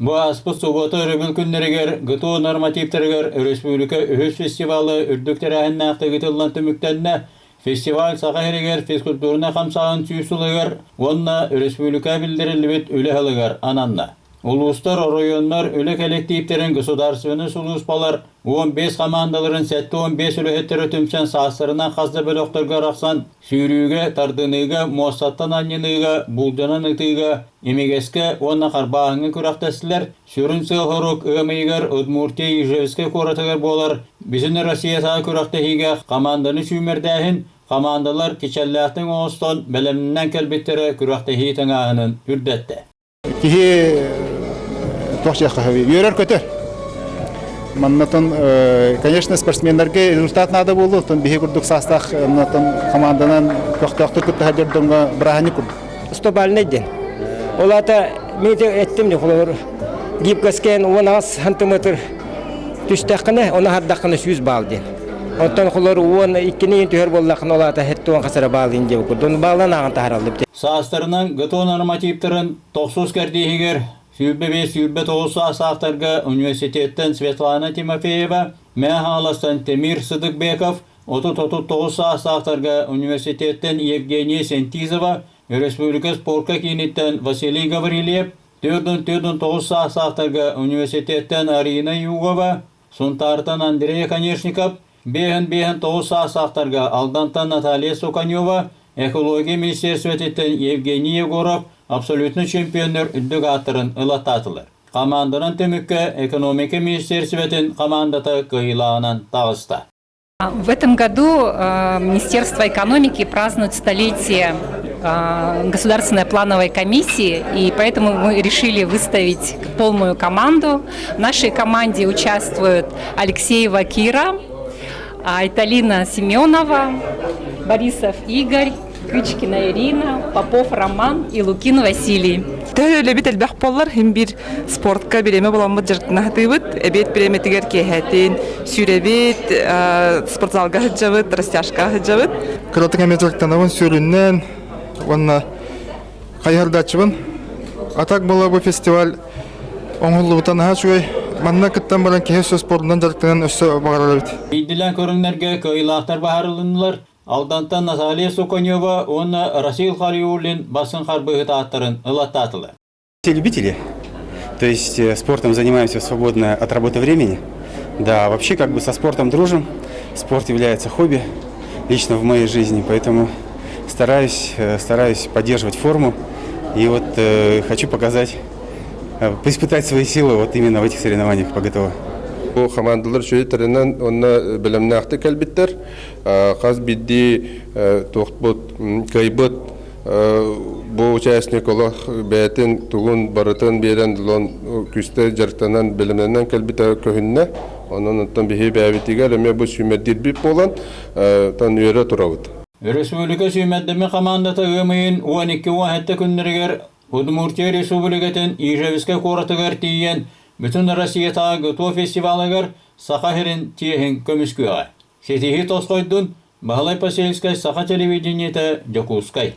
Бу ааспыт субуота өрөбүл күннэригэр ГТО нормативтарыгар өрөспүүбүлүкэ үһүс фестивала үрдүк тэрээһиннээхтик ыытыллан түмүктэннэ. Фестиваль Саха сиригэр физкультурнай хамсааһын сүүс сылыгар уонна өрөспүүбүлүкэ биллэриллибит үлэ сылыгар ананна. Улуустар, оройуоннар үлэ кэлэктииптэрин государственнай сулууспалар 15 хамаандаларын 75 үлэһиттэрэ түмсэн саастарынан хас да бөлөхтөргө арахсан сүүрүүгэ, тардыныыга, муостаттан анньыныыга, буулдьанан ытыыга, имигэскэ уонна харбааһыҥҥа күрэхтэстилэр. Сүрүн сыал-сорук ыам ыйыгар Удмуртия Ижевскэй куоратыгар буолар Бүтүн Россиятааҕы күрэхтэһиигэ хамаанданы сүүмэрдээһин, хамаандалар кичэллээхтик оҥостон бэлэмнэнэн кэлбиттэрэ күрэхтэһии тыҥааһынын үрдэттэ. Киһи туох диэххэ үөрэр-көтөр. Маннатан, конечно, спортсменнарга результат надо буолуо, оттон биһи курдук саастаах команданан көхтөөхтүк кыттыһар дьоҥҥо бырааһынньык курдук. Стобальный диэн. Ол аата мен эттим де холобур гибкоскэн 10 сантиметр түстэххинэ, оны хардаххына 100 балл диэн. Оттон холор 12-ни түһэр буоллаххына, ол аата 70 хасара балл диэн курдук. Баллан ааҕан таһараллар. Саастарынан ГТО нормативтарын тохсус кэрдииһигэр 25-29 саастаахтарга университеттан Светлана Тимофеева, Мэҥэ Хаҥаластан Темир Сыдыкбеков, 30-39 саастаахтарга университеттан Евгения Сентизова, Өрөспүүбүлүкэ спорка кииниттэн Василий Гаврильев, 4-49 саастаахтарга университеттан Арина Югова, Сунтаартан Андрей Оконешников, 5-5-9 саастаахтарга Алдантан Наталья Суканева, Экология министиэристибэтиттэн Евгений Егоров абсолютнай чемпионнар үрдүк ааттарын ылаттаатылар. Хамаанданан түмүккэ экономика министиэристибэтин хамаандата кыайыылааҕынан таҕыста. В этом году Министерство экономики празднует столетие Государственной плановой комиссии, и поэтому мы решили выставить полную команду. В нашей команде участвуют Алексеева Кира, Айталина Семенова, Борисов Игорь, Кычкина Ирина, Попов Роман и Лукин Василий. Төһө үлэбит элбэх буоллар, иһин биир спортка бириэмэ буламмыт дьарыктанаһытыыбыт, эбиэт бириэмэтигэр киэһэтин сүүрэбит, спортзалга сылдьабыт, растяжкаҕа сылдьабыт. Кыратык эмиэ дьарыктанабын сүүрүннэн уонна хайыһардааччыбын. А так была бу фестиваль оҥоһуллубута наһаа үчүгэй. Манна кыттан баран киһи өссө спордунан дьарыктанан өссө баҕарар эбит. Биирдилээн көрүҥнэргэ кыайыылаахтар баһарылыннылар. Алдантан Наталья Суканева уонна Расил Хариуллин басын харбыһыт ааттарын ылаттаатылар. Все любители, то есть спортом занимаемся в свободное от работы времени. Да, вообще как бы со спортом дружим. Спорт является хобби лично в моей жизни, поэтому стараюсь, стараюсь поддерживать форму. И вот хочу показать, испытать свои силы вот именно в этих соревнованиях по ГТО. Бу хамаандалар үчүгэйдэринэн уонна бэлэмнээхтик кэлбиттэр. Хас биирдии туохпут кыайбыт бу участник олох бэйэтин тугун барытын биэрэн лон күүстэ дьарыктанан бэлэмнэнэн кэлбитэ көһүннэ. Онон оттон биһи бэйэбитигэр эмиэ бу сүүмэрдиирбит буолан тан үөрэ турабыт. Өрөспүүбүлүкэ сүүмэрдэммит хамаандата ыам ыйын 12-17 күннэригэр Удмуртия Республикатын Ижевскэй куоратыгар тиийэн Бүтүн Россиятааҕы ГТО фестивалыгар Саха сирин чиэһин көмүскүөҕэ. Ситиһии тосхойдун Баһылай Посельскай Саха телевидениетэ Дьокуускай.